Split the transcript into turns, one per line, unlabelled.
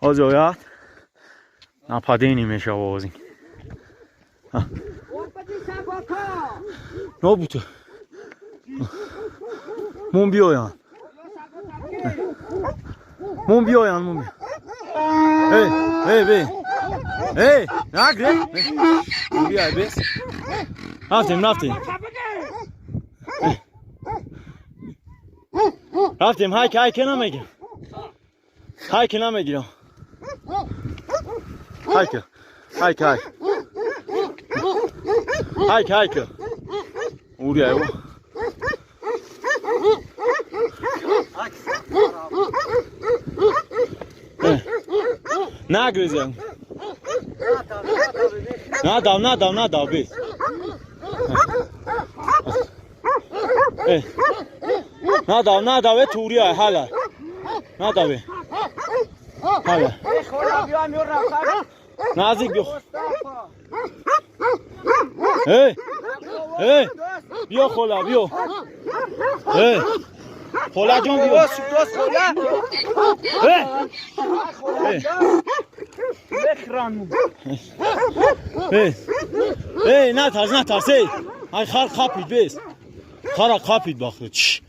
Ози ояд нападение мешава ози. Нобута. Мон биёянд. Мон биёянд, мон. Эй, эй, эй. Эй, нагре. Мон биёй бес. Рафтем, рафтем. Рафтем, ҳай ҳай ке намегирам. Ҳай ке намегирам. Ҳай ке. Ҳай ҳай. Ҳай ҳай ке. Урия его. Нагризем. Надав, надав, надав, бис. Надав, надав, э турия, ҳала. Надав. Ҳала. Наздик биё. Эй! Эй! Биё хола, биё. Эй! Хола ҷон биё. Эй! Эй! Эй, натарс, натарс, эй! Ай хар қапид бес. Хара қапид бахт. Чш.